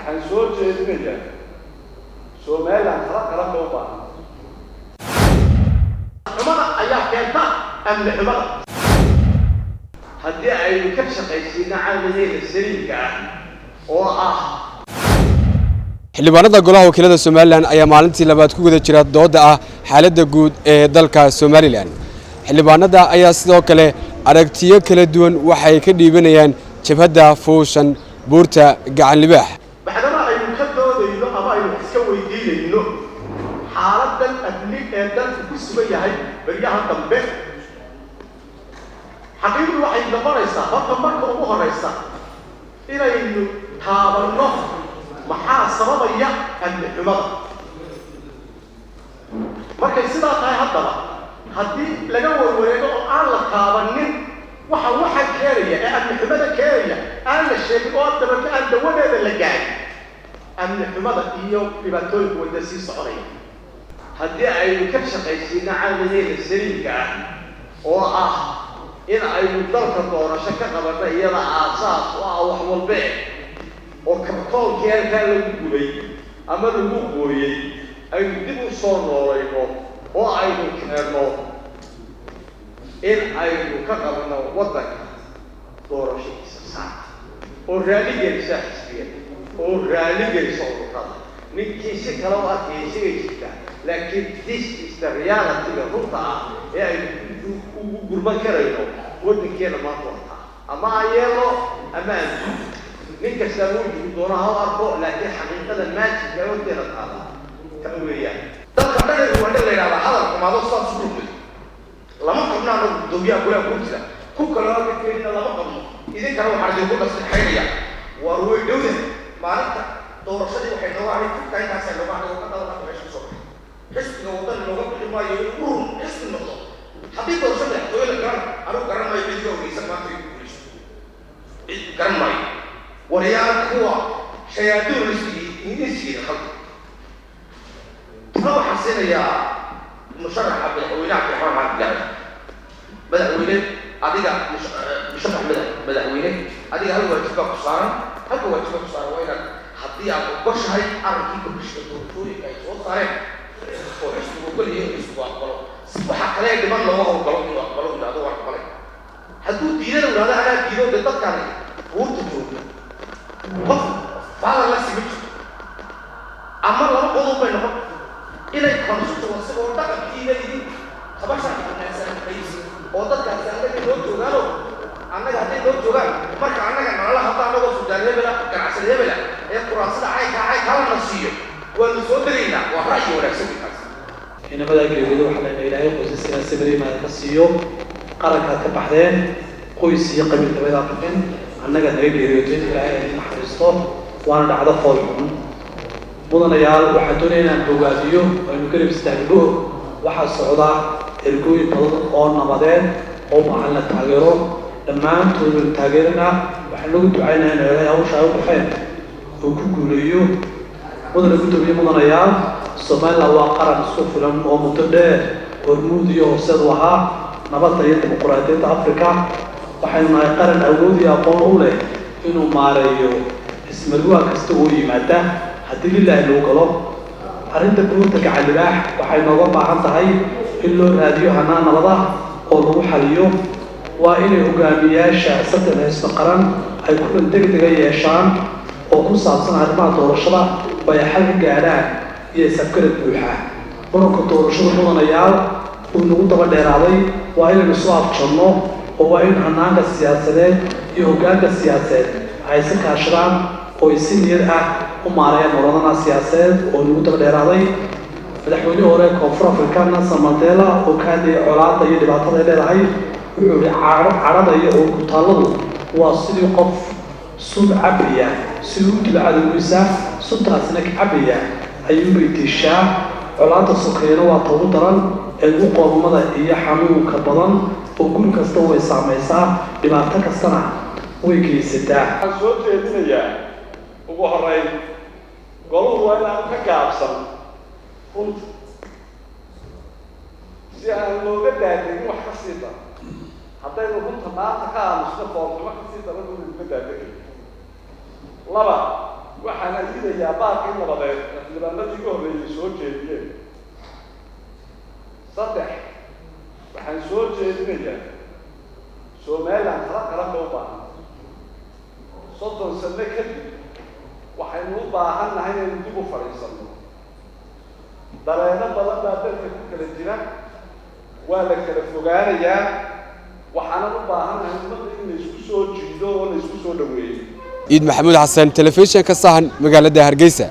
Waxaan soo jeedinayaa, Somaliland tala qaran bay u baahan. Xumada ayaa keenta amni xumada. Haddii aynu ka shaqaysiino caqligeena saliimka ah oo ah. Xildhibaanada Golaha Wakiilada Somaliland ayaa maalintii labaad ku guda jira dooda ah xaaladda guud ee dalka Somaliland. Xildhibaanada ayaa sidoo kale aragtiyo kala duwan waxay ka dhiibanayaan jabhadda fuushan buurta Gacan Libaax. Baxdama aynu ka doodayno ama aynu wax iska weydiinayno xaaladan amni ee dalku ku sugan yahay beryahan dambe, xaqiiqdu waxay noqonaysaa horta marka ugu horraysa inaynu taabanno maxaa sababaya amni xumada. Markay sidaa tahay haddaba, haddii laga warwareego oo aan la taabanin waxa keenaya ee amni xumada keenaya, aan la sheegin oo dabadna aan dawadeeda la gaarin, amni xumada iyo dhibaatooyinku wada sii soconaya. Haddii aynu ka shaqaysiino caqligeena saliimka ah oo ah in aynu dalka doorasho ka qabanno, iyada aasaas u ah wax walbe, oo kabtoolkii halkaa lagu gubay ama lagu gooyey aynu dib u soo noolayno oo aynu keenno in aynu ka qabanno waddanka doorashadiisa saarta oo raaligelisa xisbiya oo raaligelisa ururada, ninkii si kale u arkaya isagay jirtaa, laakiin this is the reality-ga runta ah ee aynu ugu gurman karayno waddankeena maanta wataa. Ama aan yeelno ama aan duugo, nin kastaa wejigu doono ha u arko, laakiin xaqiiqada maajidka horteena taala ta weeyaan. Dalka dhan waa dhan la yidhahdaa hadal xumaado sidaas u dhulmay. Lama qabno anagu guddoomiyaha golaha guurtida ku kaloo ka keenina, lama qabno. Idinkana waxaan idinku naseexaynaya, waar way dhowda maalinta doorashadii. Waxay nooga hadhay furka, intaasaa nooga hadhay oo ka dhalan. Hadda meesha kasoo baxay xisbiga Waddan looga bixi maayo inuu urur xisbi noqdo. Haddii doorasho madaxtooye la garan, anigu garan maayo cid ka horreysa maanta igu guulayso, cid garan maayo. Waryaal, kuwa shayaadiin insigiina khaldi. Tana waxaan siinayaa musharaxa madaxweynaha Cabdiraxmaan Maxamed Gaari. Madaxweyne, adiga musharax madaxweyne, adiga hal waajib baa ku saaran. Halka waajib baa ku saaran waa inaad, haddii aad ogoshahay arrinkii komishinka doorashooyinka ay soo saareen oo xisbigu ogol yahay, xisbigu aqbalo, waxa kale ee dhiman looga howlgalo, inuu aqbalo, yidhahdo waan aqbalay. Hadduu diidana, yidhahdo anaa diido. Dee dadkaan buurta jooga qof faalan la sima jirto ama laba qodob bay noqon inay constituency oo dhaqankiina idin tabashaan qays oo dadkaasi annaga noo joogaano. Annaga hadday noo joogaan, marka annaga nalala hadda annagoo suldaan hebela, ganacsada hebela ee kuraasada caynkaa caynkaa lana siiyo, waanu soo delaynaa. Waa ra'yi wanaagsan wey kaas. Inamadaa geeriyooda waxaa leenahay Ilaahay qoysaskana sabir imaada ka siiyo. Qarankaad ka baxdeen, qoys iyo qabiil kabadaa bixin, annagaa naga geeriyooteen. Ilaahay idin naxariisto, waana dhacdo fool xun. Mudanayaal, waxaan doonaya inaan bogaadiyo aynu garab istaagno. Waxaa socda ergooyin badan oo nabadeed oo u baahan la taageero. Dhammaantood waynu taageeranaa. Waxaan lagu ducaynayaa in Ilaahay hawsha ay u baxeen uu ku guuleeyo. Mudane guddoomiye, mudanayaal, Somaliland waa qaran isku filan oo muddo dheer hormuud iyo horseed u ahaa nabadda iyo dimuquraadiyadda Africa. Waxaynu nahay qaran awood iyo aqoon u leh inuu maareeyo ismarwaa kasta oo yimaada haddii lilaahi lagu galo. Arrinta buurta Gacan Libaax waxay nooga baahan tahay in loo raadiyo hanaan nabada oo lagu xaliyo. Waa inay hogaamiyaasha saddexda xisbi qaran ay kulan degdega yeeshaan oo ku saabsan arrimaha doorashada oo ay xal ka gaadhaan iyo isafgarad buuxa. Muranka doorashada, mudanayaal, uu nagu daba dheeraaday, waa inaynu soo afjanno oo waa in hanaanka siyaasadeed iyo hoggaanka siyaasadeed ay si kaashadaan oo ay si niyad ah u maareeyaan muranada siyaasadeed oo nagu daba dheeraaday. Madaxweynihii hore Koonfur Afrika, Nelson Mandela, oo ka hadlayay colaadda iyo dhibaatada ay leedahay, wuxuu yihi: "Cadhada iyo uurkutaalladu waa sidii qof sun cabaya, siduu u dilo cadowgiisa, suntaasina ka cabaya ayuunbay dishaa. Colaadda sokeeyana waa ta ugu daran ee ugu qoomamada iyo xanuunka badan, oo guri kasta way saamaysaa, dhibaato kastana way geysataa." Waxaan soo jeedinayaa ugu horreyn, goluhu waa inaan ka gaabsan runta si aan looga daadegin wax ka sii daran. Haddaynu runta maanta ka aamusno, foolxumo ka sii daran inaynu ka daadegay. Laba. Waxaan ayidayaa baaqii nabadeed ee xildhibaanadii iga horreeyey soo jeediyeen. Saddex, waxaan soo jeedinayaa Somaliland tala qaran bay u baahan. 30 sano kadib waxaynu u baahan nahay inaynu dib u fadhiisanno. Dareeno badan baa dalka ku kala jira, waa la kala fogaanayaa. Waxaanan u baahan nahay ummadda in la isku soo jiido oo la isku soo dhaweeyo. Iid Maxamuud Xasan, telefishinka Sahan, magaalada Hargeysa.